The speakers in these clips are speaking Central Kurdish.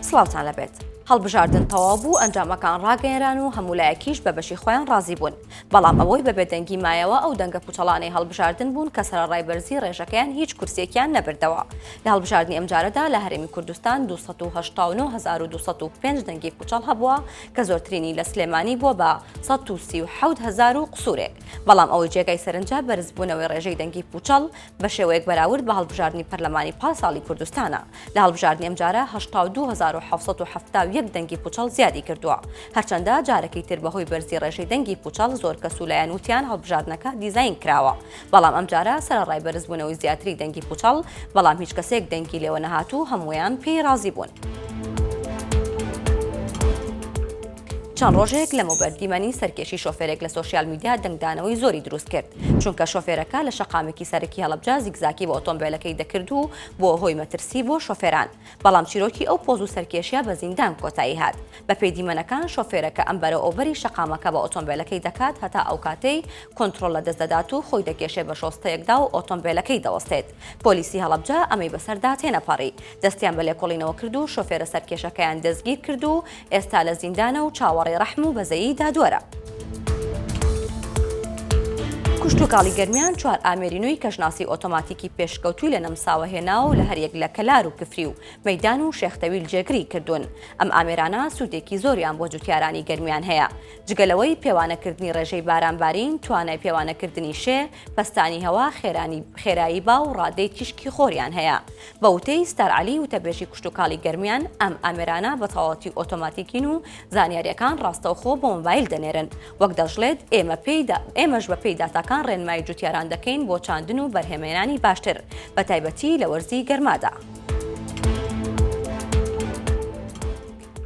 سڵاوتان لەبێت. هەڵبژاردن تەواو بوو، ئەنجامەکان ڕاگەیەنران و هەموو لایەکیش بە بەشی خۆیان ڕازی بوون. بەڵام ئەوەی بە بێدەنگی مایەوە ئەو دەنگە پوچەڵانەی هەڵبژاردن بوون کە سەرەڕای بەرزی ڕێژەکەیان هیچ کورسیەکیان نەبردەوە. لە هەڵبژاردنی ئەمجارەدا لە هەرێمی کوردستان 289205 دەنگی پوچەڵ هەبووە کە زۆرترینی لە سلێمانی بووە بە 137 هەزار و قسورێک. بەڵام ئەوەی جێگای سەرنجە بەرزبوونەوەی ڕێژەی دەنگی پوچەڵ بە شێوەیەک بەراورد بە هەڵبژاردنی پەرلەمانی پار ساڵی کوردستانە. لە هەڵبژاردنی ئەمجارە 82771 دەنگی پوچەڵ زیادی کردووە. هەرچەندە جارەکی تر بەهۆی بەرزی ڕێژەی دەنگی پوچەڵ زۆر کەس و لایەن وتیان هەڵبژاردنەکە دیزاین کراوە. بەڵام ئەمجارە سەرەڕای بەرزبوونەوەی زیاتری دەنگی پوچەڵ، بەڵام هیچ کەسێک دەنگی لێوە نەهات و هەموویان پێی ڕازی بوون. چەند ڕۆژێک لەمەوبەر دیمەنی سەرکێشی شۆفێرێک لە سۆشیال میدیا دەنگدانەوەی زۆری دروست کرد، چونکە شۆفێرەکە لە شەقامێکی سەرەکی هەڵەبجە زیگزاکی بە ئۆتۆمبێلەکەی دەکرد و بووە هۆی مەترسی بۆ شۆفێران، بەڵام چیرۆکی ئەو پۆز و سەرکێشیە بە زیندان کۆتایی هات. بەپێی دیمەنەکان شۆفێرەکە ئەم بەرە ئەوبەری شەقامەکە بە ئۆتۆمبێلەکەی دەکات هەتا ئەوکاتەی کۆنترۆڵ لەدەست دەدات و خۆی دەکێشێ بە شۆستەیەکدا و ئۆتۆمبێلەکەی دەوەستێت. پۆلیسی هەڵەبجە ئەمەی بەسەردا تێنەپەڕی. دەستیان بە لێکۆڵینەوە کرد و شۆفێرە سەرکێشەکەیان دەستگیر کرد و ئێستا لە زیندانە و چاوەڕێی ڕەحم و بەزەیی دادوەرە. کشتوکاڵی گەرمیان چوار ئامێری نوێی کەشناسی ئۆتۆماتیکی پێشکەوتووی لە نەمساوە هێناوە و لە هەریەک لە کەلار و کفری و مەیدان و شێخ تەویل جێگری کردوون. ئەم ئامێرانە سوودێکی زۆریان بۆ جوتیارانی گەرمیان هەیە. جگە لەوەی پێوانەکردنی ڕێژەی بارانبارین، توانای پێوانەکردنی شێ، پەستانی هەوا، خێرایی با و ڕادەی تیشکی خۆریان هەیە. بە وتەی ستار عەلی وتەبێژی کشتوکاڵی گەرمیان، ئەم ئامێرانە بە تەواوەتی ئۆتۆماتیکین و زانیارییەکان ڕاستەوخۆ بۆ مۆبایل دەنێرن. وەک دەشڵێت، ئێمە پێی ئێمەش بە پێی داتاکان ڕێنمایی جوتیاران دەکەین بۆ چاندن و بەرهەمهێنانی باشتر، بەتایبەتی لە وەرزی گەرمادا.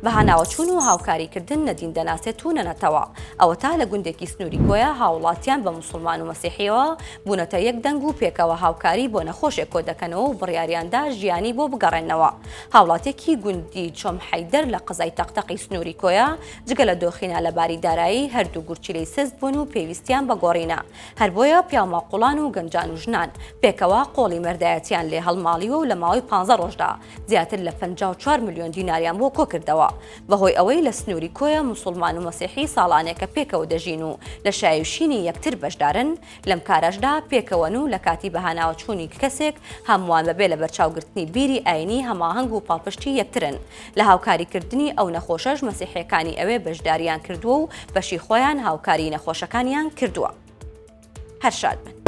بە هاناوەچوون و هاوکاریکردن نە دین دەناسێت و نە نەتەوە. ئەوەتا لە گوندێکی سنووری کۆیە هاووڵاتیان بە موسڵمان و مەسیحییەوە بوونەتە یەک دەنگ و پێکەوە هاوکاری بۆ نەخۆشێک کۆدەکەنەوە و بڕیاریاندا ژیانی بۆ بگەڕێننەوە. هاوڵاتیەکی گوندی چۆم حەیدەر لە قەزای تەقتەقی سنووری کۆیە جگە لە دۆخی نالەباری دارایی هەردوو گورچیلەی سست بوون و پێویستیان بە گۆڕینە. هەر بۆیە پیاوماقوڵان و گەنجان و ژنان پێکەوە قۆڵی مەردایەتیان لێ هەڵماڵیوە و لە ماوەی پانزە ڕۆژدا زیاتر لە 54 ملیۆن دیناریان بۆ کۆکردەوە. بەهۆی ئەوەی لە سنووری کۆیە موسوڵمان و مەسیحی ساڵانێکە پێکەوە دەژین و لە شایی و شینی یەکتر بەشدارن، لەم کارەشدا پێکەوەن و لە کاتی بەهاناوەچوونی کەسێک هەمووان بەبێ لەبەرچاوگرتنی بیری ئایینی هەماهەنگ و پاڵپشتی یەکترن. لە هاوکاریکردنی ئەو نەخۆشەش مەسیحییەکانی ئەوێ بەشدارییان کردووە و بەشی خۆیان هاوکاریی نەخۆشەکانیان کردووە. هەر شاد بن.